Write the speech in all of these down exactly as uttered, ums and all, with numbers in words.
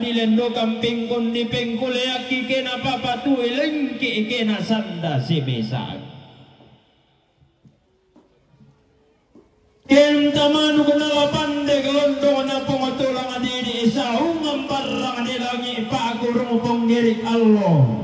Nilendo kampingkon ni pengkuleakki kena papatui lengki kena sanda si misa'ki. Kenta manuk nalapande gelondong na pongotulang didi saungan barrang di langi pakurung pongngiri allo.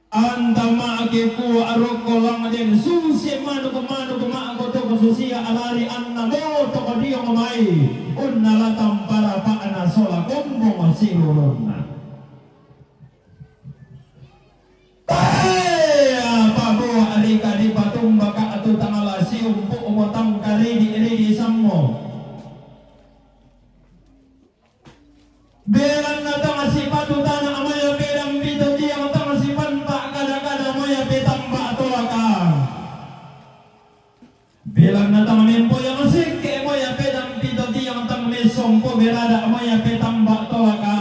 Anta ma'ke kua rokko langden susi manuk-manuk ma'ko toko susia alari anna moto ko diong mai unnala tampara pa'na sola kombong sirurunna. Tea paboa rika dipatumbaka tu tangala siumpu mo tangka ridi-ridi sammo. Belanna tang sipatu tana moya pedang pito tiang tang sipanta kada-kada moya petamba tolaka. Belanna tang mempoyang sekke moya pedang pito tiang tang mesompo berada moya petamba tolaka.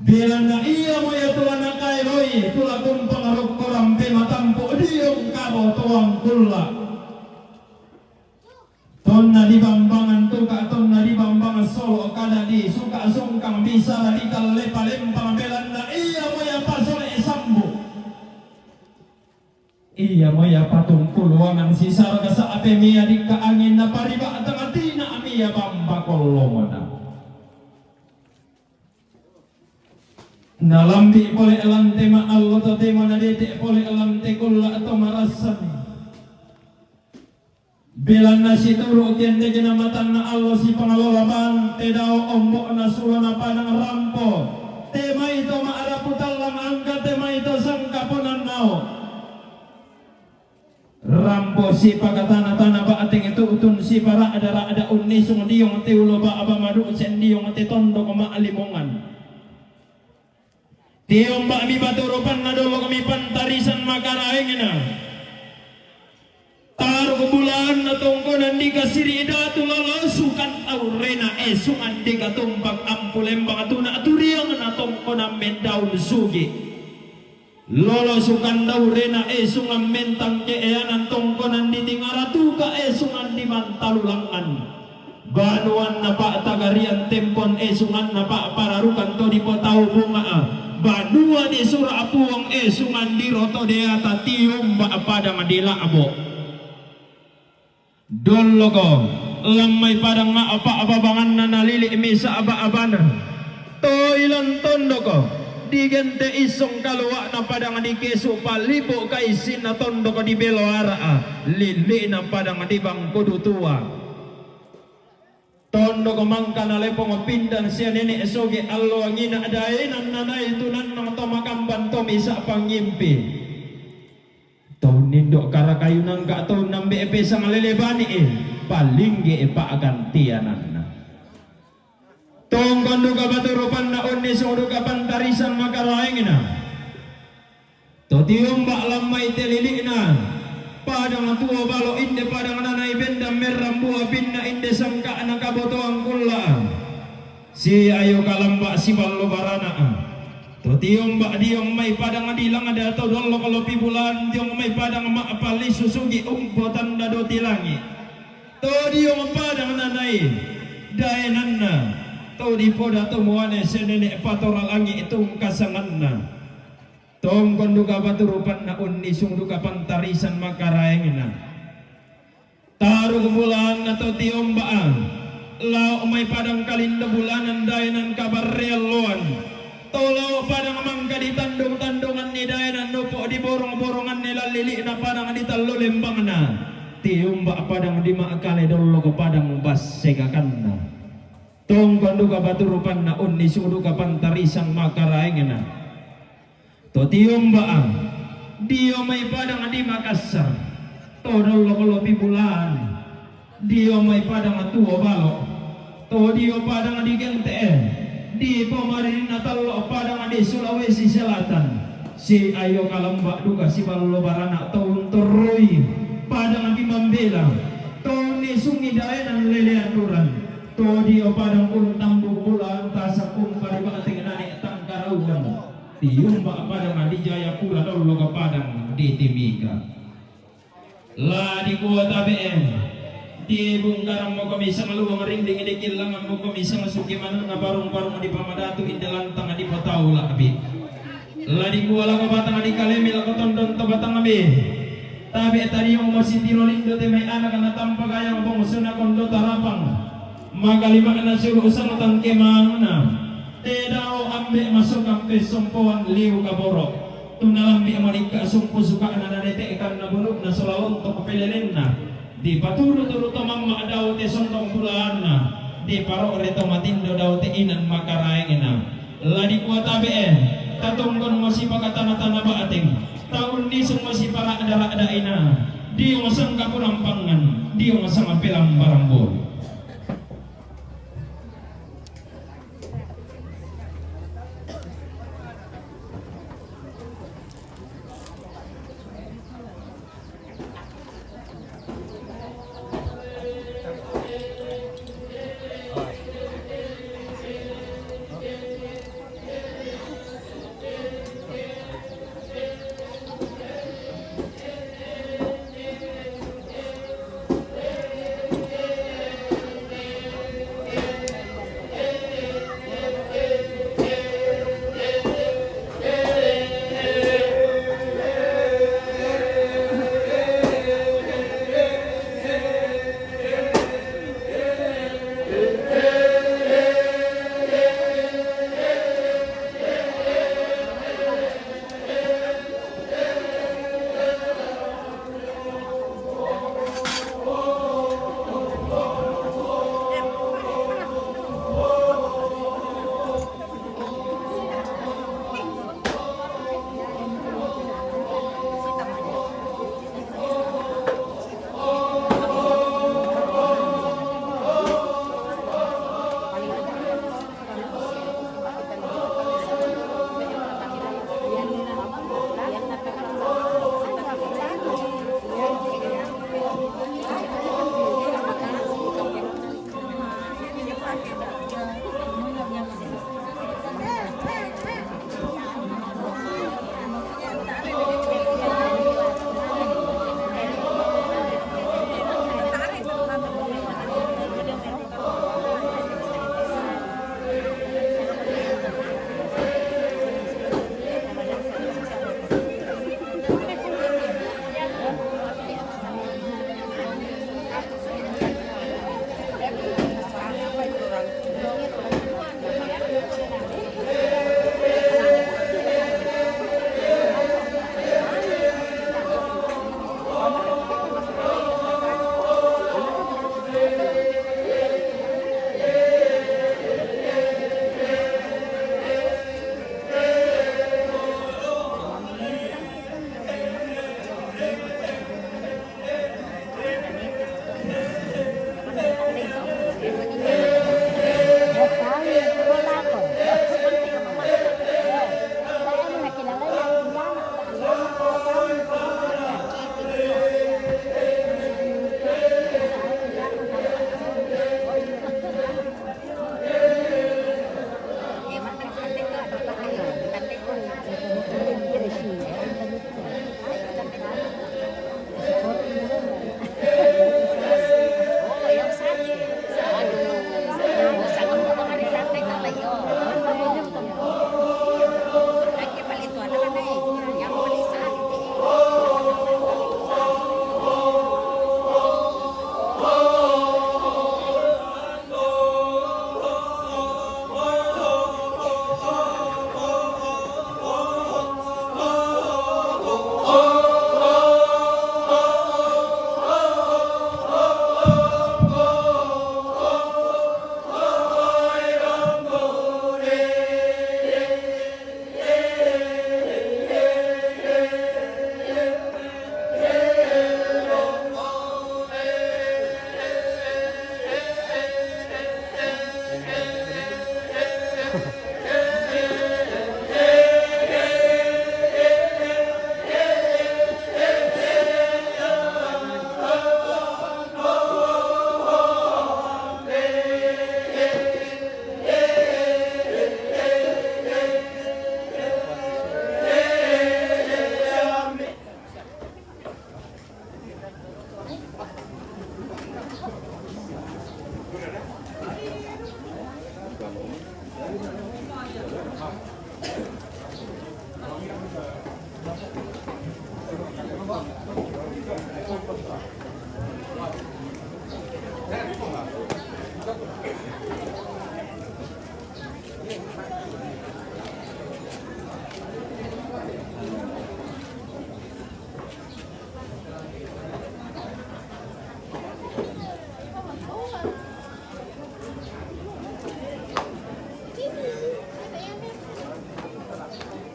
Belanna ia moya tulana kaeloi tula kumpang rokko rampe matampu diong kabo toang kulla. Tonna dibambangan tuka, tonna dibambangan solo kada di suka sungkang bisa dikalle palempang belanna ia moya pasole sambu. Iya moya patungkuluangan sisarga sa'ape mia dikka angin napariba tengah tina mia bamba kollomona. Nalambi pole lante ma allo totemo nadete pole lante kulla to marassan. Belanna situru' kendekna matanna allo sipangalola bang te dao ombo'na sulona padang rampo, te mai to ma'rapu tallang angka te mai to sangkaponan nao. Rampo sipakatana-tana ba'teng tu'tun sipara'da-ra'da unnisung diong te ulo ba'ba madu'sen diong te tondok ma'limongan. Tiomba'mi batu rupanna dolokmi pantarisan makaraengna. Taruk bulaanna tongkonan dikasiri datu lalosukan aurena esungan dikatumpak ampulembang tuna turiangna tongkonan mendaun sugi. Lolosukan daurena esungan mentang ke'eanan tongkonan ditingaratuka esungan dimantalulangan. Banuanna pa'tagarian tempon esunganna pa'pararukan to dipotau bunga'a. Banua disura' Puang esungan diroto deata tiumba padang dila'bo'. Dolloko, lammai padang ma'apa-apa banganna nalili'mi sa'ba-abana. To ilan tondoko, digente issong kalua'na padang dikesu' pallipu' kaissinna tondoko dibelo ara'a, lili'na padang dibangkudu tua. Tondoko mangka nalepong pindan sia nene' soge allo angina daenan nanai tunannang to makamban to misa' pangngimpi. To nindo' karakayunangka to nambe'e pesang lele bani'i, palingge'e pa'gantiananna. Tongkon duka batu rupanna unnisung duka pantarisan makaraengna. To tiumba' lammai te lili'na padang tuo balo' inde padang nanai bendang merrang bua pinna inde sangka'na kabotoang kulla'a. Si ayo kalamba' siballo barana'a. To tiumba' diong mai padang dilangda to dollok lopi bulaan diong mai padang ma'pallisu sugi' umpo tanda doti langi'. To diong padang nanai daenanna to dipoda to muane senene' patora langi' tungkasanganna. Tongkon duka batu rupanna unnisung duka pantarisan makaraengna. Taruk bulaanna to tiomba'a, lao' mai padang kalindo bulanan daenan kabarrealloan. To lao' padang mangka ditandung-tandunganni daenan nopo' diborong-boronganni lallili'na padang ditallo lembangna. Tiomba' padang dima'kale dolloko padang bassekakanna. Tongkon duka batu rupanna unnisung duka pantarisan makaraengna. To tiomba'a, dio mai padang di Makassar, to dollok lopi bulaan, dio mai padang tuo balo', to dio padang di gente'e, di pomaririnna tallo' padang di Sulawesi Selatan, si ayo kalamba' duka siballo barana' to untorroi padang di Mambela, to nisungi daenan lelean duran, to dio padang untambung bulaan tasak umpari ba'teng nane' tangkarauan. Tiumba' padang di Jayapura dollok padang di Timika. La dikua tabe'e, Tibungkaran mo kami sangaluang rinding, di killangan mo kami sangasukimanan, na barung-barung di pamadatu, indi lantang di patau la'bi. La dikua lako batang di kalemi lako tondon to batangmi. Tabe' tadiong mo sitiro lindo te mai anak na tampa gayang bongsu na kondo tarapang. Magalima'na sulu' sangtang kemangna. Te dao ambe' masukang pessompoan liu kaboro'. Tu nalambi' manikka sumpu suka'na nadete'kan na bunu'na sola lontok pelelenna. Dipaturu-turu to mamma' dao te sondong bulaanna, diparo're to matindo dao te inan makaraengna. La dikua tabe'e, tatonggon mo sipakatana-tana ba'teng, taunnisung mo sipara'da-ra'da ina, diong sangkapurang pangngan, diong sangpelambarang bolu.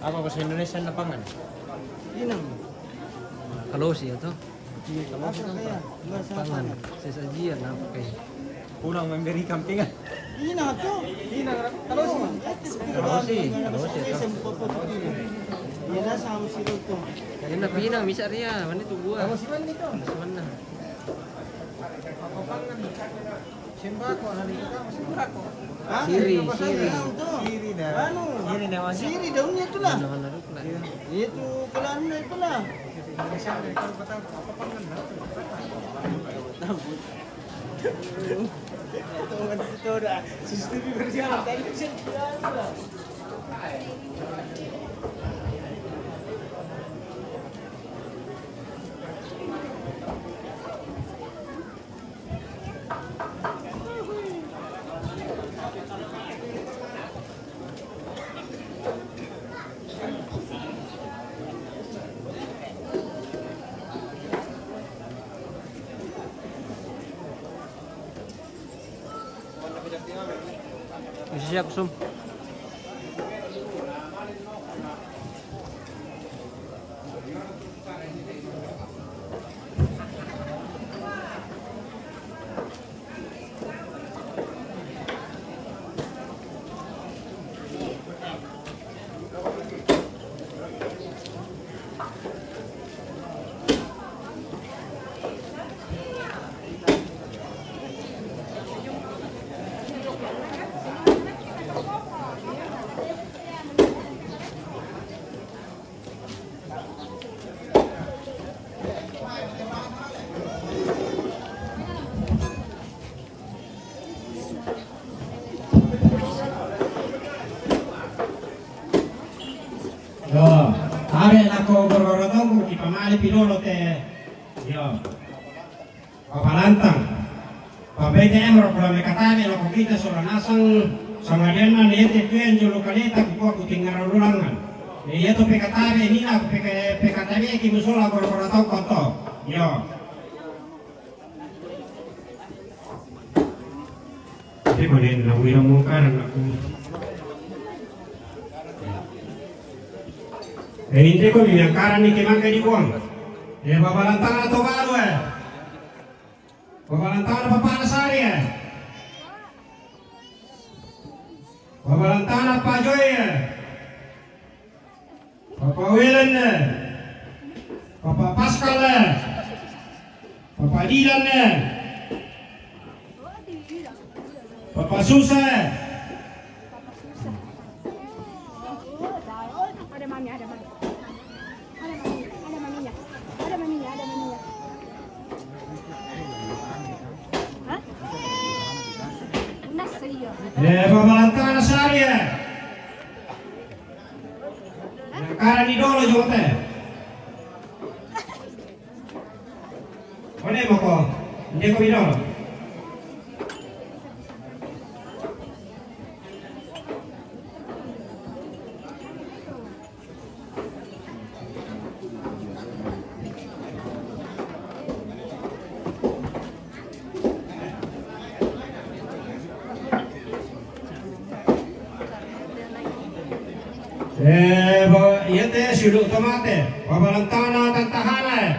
Apa bahasa Indonesia lapangan? Inang. Kalosi ya toh? Iya, kalosi. Apa kan ya? Lapangan. Sesajian apa kayak? Pulang memberi kampingan. Inang toh? Inang, kalosi. Kalosi, kalosi toh. Iya, sama si Roto. Ini pinang bisa ria, mana itu buah? Kalosi mana itu? Kalosi mana? Apa pangan? Sembako, hari pertama sembako. Hah? Siri, siri. Siri dah. Anu. Siri dah, Mas. Siri daunnya itulah. Nah, nah, nah, nah. Iya. Itu kelana itulah. Indonesia nih, kalau kata apa pangan, nah? Tahu. Itu kan itu udah sistem berjalan, tadi kan saya bilang lah. Bisa siap, Sum. Yo, tabe' lako goro-goro tongku, kipamali pilolo te. Yo. Papalantang. Pabete emro pula mekatabe lako kita sola nasang sangadianna ne yete tuen jolo kaleta kukua kutingara lulangan. Ne yeto pekatabe nina peka-, pekatabe ki musola goro-goro tongku to. Yo. Tapi ko den na wira mungkaran aku. Eh, inde ko miyangkaran ni kemangka di buang. Eh, babalantana to baru, eh. Babalantana papana sari, eh. Babalantana pajoi, eh. Papa Wilen, eh. Papa Pascal, eh. Papa Dilan, eh. Papa Susa, eh. Ada mami, ada mami. Ada mami, ada maminya. Ada maminya, ada maminya. Hah? Lunas, iya. Eh, Papa Lantana sari, eh. Karani dolo jote. One moko, ndeko bidolo. Eh, ba-, iya te, siulu' tomate, Babalantana tantahana, eh.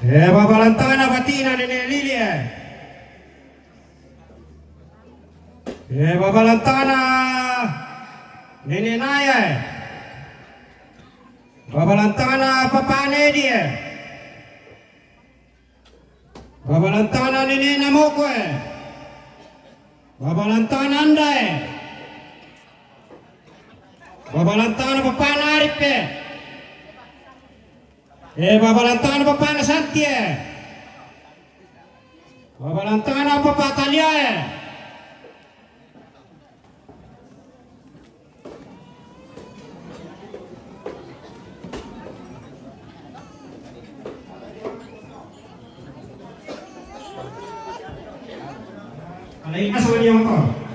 Eh, Babalantana batina nene' Lili, eh. Eh, Babalantana nene' Naya, eh. Babalantana papane die. Babalantana nenena Moko, eh. Babalantana Anda, eh. Babalantana papana Arif, eh. Eh, Babalantana papana Santi, eh. Babalantana papa Talia, eh. Ay, asa wali yang motor?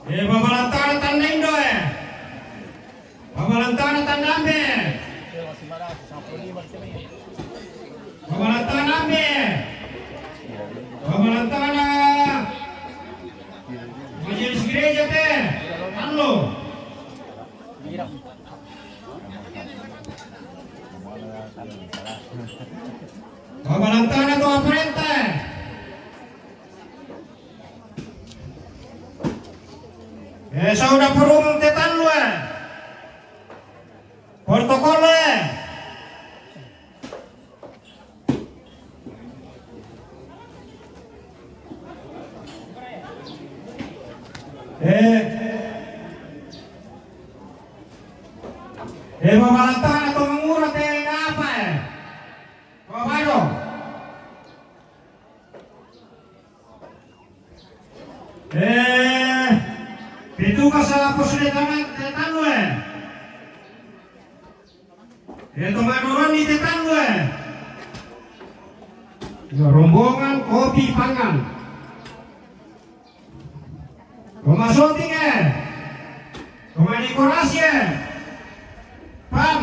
Eh, babalantana tanda indo, eh. Babalantana tanda ambe. Babalantana ambe. Babalantana majelis gereja te. Anu. Babalantana to aparenta. Eh, sauda parumung te tanlu, eh. Protokol, eh. Eh. Eh, babalantana to mangura te apa, eh? Babado. Eh, petugas pos de tama-, de tanu, eh. Eh, tomadoran ni te tanu, eh. Ya, rombongan kopi pangan. Rumah syuting, eh. Rumah dekorasi, eh. Pam.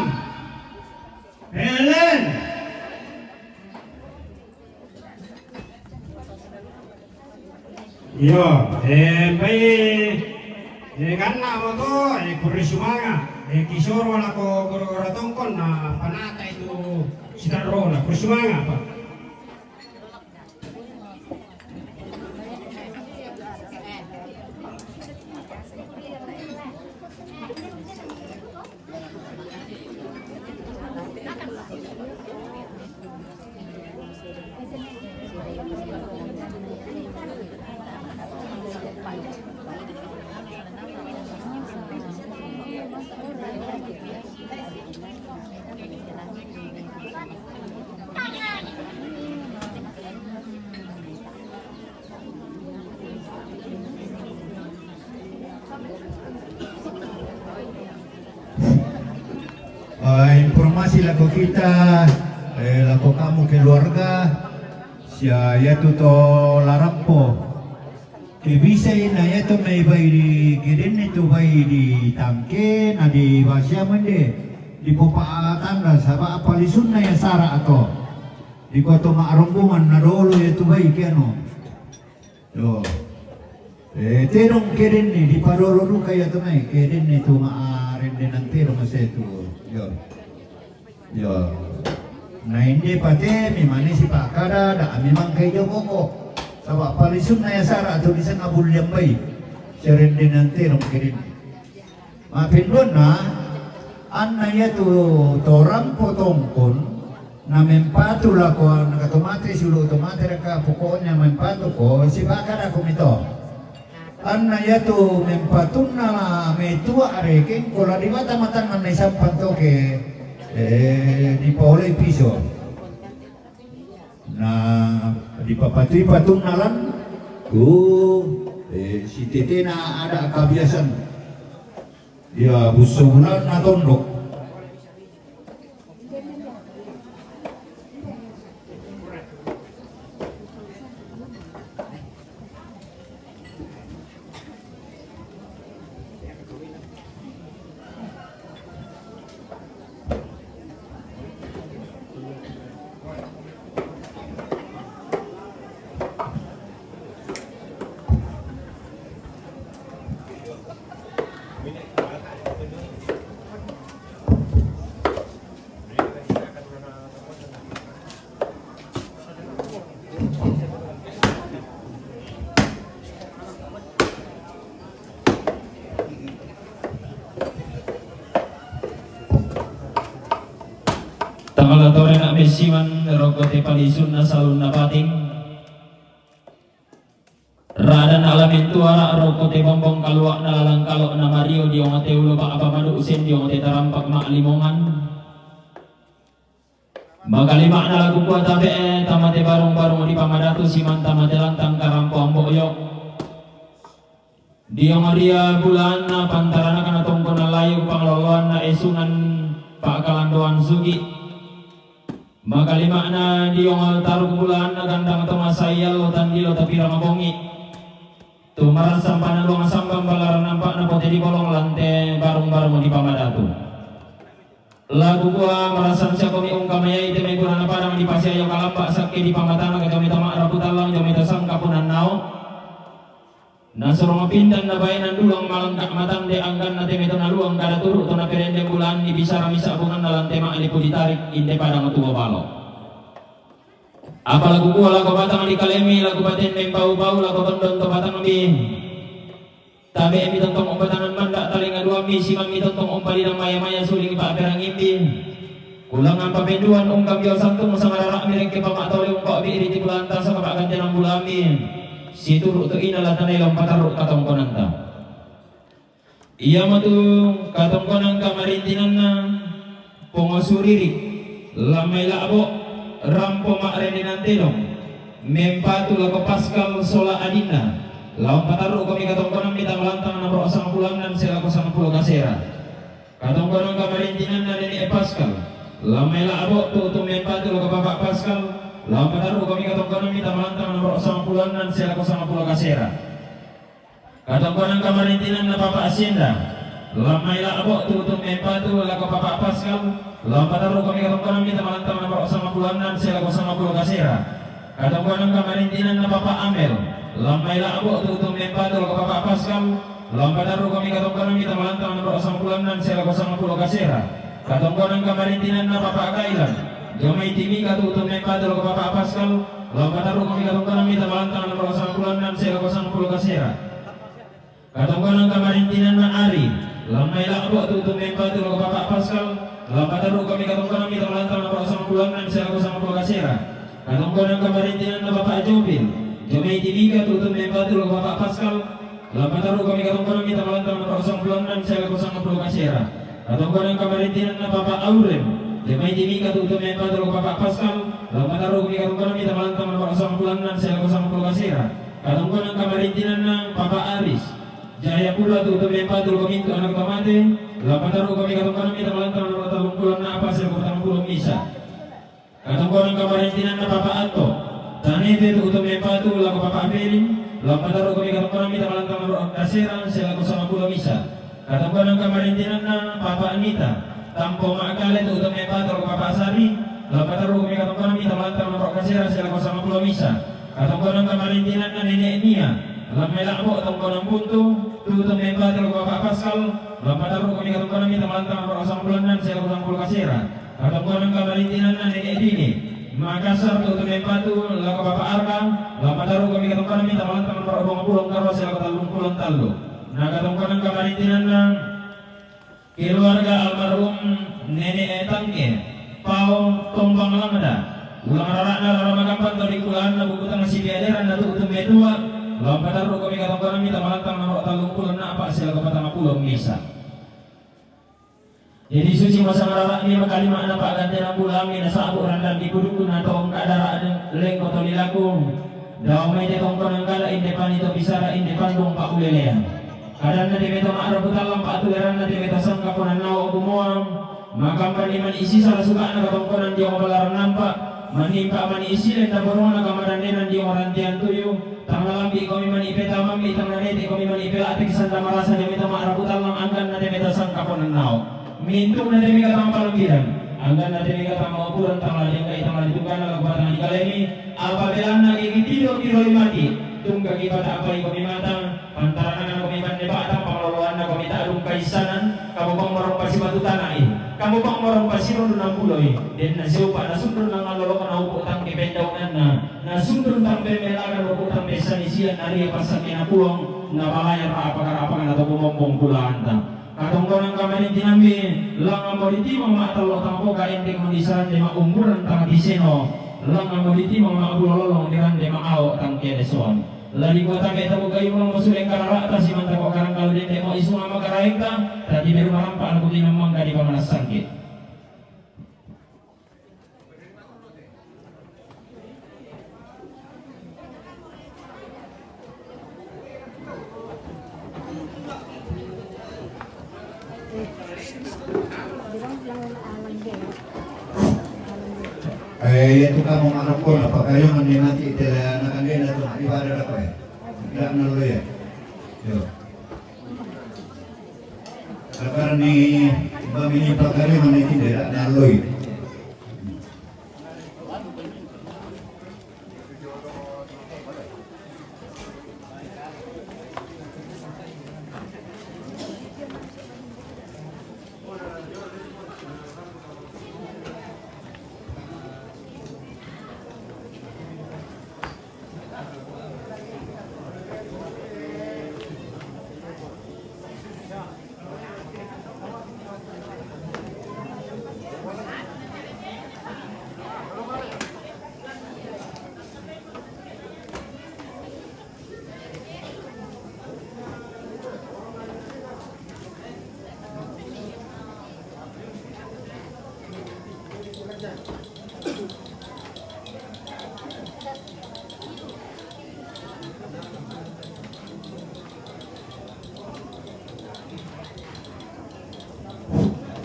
P L N. Iyo, eh, mbai, eh, ganna mo to, eh, kurre sumanga, eh, kisoro lako goro-goro tongkon na panata itu sitarona, kurre sumanga, Pak. Eh, informasi lako kita, eh, lako kamu keluarga, sia yatu to larampo. Ke bisai na yatu mai bai di kedenne tu bai di tangke, na di basia mende, di popa tanda saba apa lisunna ya sara ato. Di koto ma rombongan na dolo yatu bai ke anu. Yo. Eh, tedong kedenne, di padolo duka yatu mai, kedenne tu ma, ah, rendenan tedong setu. Yo. Yo. Na inde pate, memang ni sipakkada, da memang kai jo koko. Saba palisunna ya sara tu di sana bulian bai. Serendenan tedong kedenne. Mapinduanna, anna yatu to rampo tongkon, na mempatu lako, na katomate sulu tomate raka, pokoknya mempatu ko, sipakkada ko mito. Anna yatu mempatunna la metua arekeng, ko la di mata matangan na isampan toke, eh, dipaolai piso. Na dipapatui patunna lan, ku, eh, sitetena ada kabiasan. Iya, busso bulanna tondok. Tangala tore na messiman, rokko te palisunna salunna pating. Suara roko te bombong kaluak na lalang kalok na mario diong te ulo bak apa madu usen diong te tarampak mak limongan. Makalima'na laku kuata be'e tamate barung-barung di pamadatu siman tamate lantang karampo ambo yo. Diong ria bulanna pantarana kana tongkona layu pangloloanna esungan pakalandoan sugi. Makalima'na diong taru bulanna gandang to masaial lo tandilo tapirang bongi. Tu marasang pananduang sambang balaran nampakna pote di bolong lante barung-barung di pamadatu. Lagu kua marasang siakomi ungkamayai te megurana padang di pasiayo kalambak sakke di pamatana kajami tama rapu tallang jami tasangkapunan nao. Nasuro mapindan na baenan dulang malengkak matande angganna te meto naluang kada turu to naperende bulan di bisara misa bunganna lante ma'lipu ditarik inde padang tuo balo. Apa laku kua lako batang di kalemi, laku baten membau-bau, lako tondon to batangmi. Tabe mi tontong umbatangan mandak talinga duami, simang mi tontong umpalidang maya-maya suling pa perangimbi. Kulangan papenduan ungkam yo santung sangarara mirek ke pamak tole ungkau biri ti bulan tasa kapak gantian bulami. Situruk tu ina latanai lompataruk katongkonanta. Ia matu katongkonan kamarintinanna pongosuriri, lamai la'bo, rampo ma'rendenan tedong, mempatu lako Paskal sola adinna, laon patarru komi katongkonan mita malantang nomor sangpulo annan selako sangpulo kasera. Katongkonan kamarintinanna nene Paskal, lamai la'bo tu utung mempatu lako Bapak Paskal, laon patarru komi katongkonan mita malantang nomor sangpulo annan selako sangpulo kasera. Katongkonan kamarintinanna Papa Asienda, lamai la'bo tu utung mempatu lako Papa Paskal, laon patarru komi katongkonan mita malantang nomor sangpulo annan selako sangpulo kasera. Katongkonan kamarintinanna Papa Amel, lamai la'bo tu utung mempatu lako Papa Paskal, laon patarru komi katongkonan mita malantang nomor sangpulo annan selako sangpulo kasera. Katongkonan kamarintinanna Papa Kailan, jomai timika tu utung mempatu lako Papa Paskal, laon patarru komi katongkonan mita malantang nomor sangpulo annan selako sangpulo kasera. Katongkonan kamarintinanna Ari, lamai la'bo tu utung mempatu lako Papa Paskal, laon patarru komi katongkonan mita malantang nomor sangpulo annan selako sangpulo kasera. Katongkonan kamarintinanna Papa Jopil, jomai timika tu utung mempatu lako Papa Paskal, laon patarru komi katongkonan mita malantang nomor sangpulo annan selako sangpulo kasera. Katongkonan kamarintinanna Papa Aurem, jomai timika tu utung mempatu lako Papa Paskal, laon patarru komi katongkonan mita malantang nomor sangpulo annan selako sangpulo kasera. Katongkonan kamarintinanna Papa Aris, Jaya pula tu utung mempatu lako mintu anak tamate, laon patarru komi katongkonan mita malantang nomor tallung pulo annan apa selako patang pulo misa. Katongkonan kamarintinanna Papa Atto, tanete tu utung mempatu lako Papa Apeli, laon patarru komi katongkonan mita malantang nomor kasera selako sangpulo misa. Katongkonan kamarintinanna Papa Anita, tampo makale tu utung mempatu lako Papa Sari, laon patarru komi katongkonan mita malantang nomor kasera selako sangpulo misa. Katongkonan kamarintinanna Nenek Nia, lamai la'bo tongkonan buntu, tu utung mempatu lako Papa Paskal, laon patarru komi katongkonan mita malantang nomor sangpulo annan selako sangpulo kasera. Katongkonan kamarintinanna Nenek Dini, Makassar tu utung mempatu lako Papa Arka, laon patarru komi katongkonan mita malantang nomor duang pulo karua selako tallung pulo tallu. Na katongkonan kamarintinanna keluarga almarhum Nenek Tangke, Pao Tombang Langada, ulang rara'na rara makampan tau di kulaanna buku tengah sipiaderanna tu utung metua, laon patarru komi katongkonan mita malantang nomor tallung pulo annan apa selako patang pulo misa. Jadi susi masa marara'mi makalima'na pa'gantian bulami nasa'bu randan di pudukku na tongka dara lengko tolilaku. Dao mai te tongkonan kala inde pani to pisara inde pandung pa'ulelean. Kadanna te meta ma'rapu tallang pa'tuleranna te meta sangkaponan nao kumoang. Makampan di mani isi sala suka'na katongkonan diong balaran nampa. Manimpa mani isi lenda borongna kamadandenan diong rantian tuyu. Tang nalambi komi mani petamammi, tang nanete komi mani pela'teki sanda marasa jami tama rapu tallang angganna te meta sangkaponan nao. Mintu'na te mega tang palambirang, angganna te mega tang maupuran tang ladiangkai tang laditunggana laku batang di kalemi, apa belanna gigi tido-tidoi mati, tungga ki pata'apai komi matang, pantaranakna komi banne batang, pangaloloanna komi ta'dung kaissanan, kamu bang morong pasibatu tana'i, kamu bang morong pasirundu nambuloi, denna siupa nasundun nangaloloko naupu tang kependaunanna, Nasundun tang pemelakan rokutang pessani sian naria passakkena puang, nabalayar apaka-apaka natopo mombong pulanta. Katongkonan kamarintinammi, langammo ditimang ma'tallo tang poka endek mandisarande ma'umburan tang tiseno, langammo ditimang ma'bulo lolong dirande ma'ao tang kelesoan. La dikua take tabo kayu mamo suleng karara'ta simanta ko karangkalo dende mo isunga makaraengta, tatiberu marampa' la kutinang mangga dipamanassangki. Eh, iya tu kamu manukku na pakayungan ni nanti tela nakandena tu ibadah apa ya? Tidak naloi ya. Yo. Karena ni bamini pakayungan ni tidak naloi.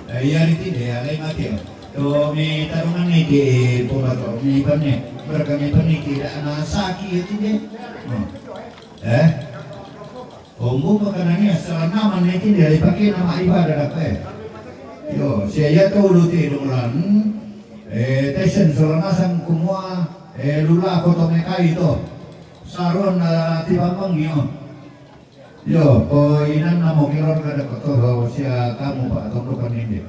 Eh, iya, riti de, alai mati, oh. To mi tarungan ni di pula to, mi panne, berka mi panne tidak ana saki itu de. Oh. Eh? Ombu pakanania salanaman ni tinde dipake nama ibadah dapa, eh. Yo, sia iya to ulu ti donglan, eh, tesen salanasan kumua, eh, lula koto mekai to. Saron na ti bambang yo. Yo, ko inan namo kilor kada koto sia kamu pa tondokan ninde.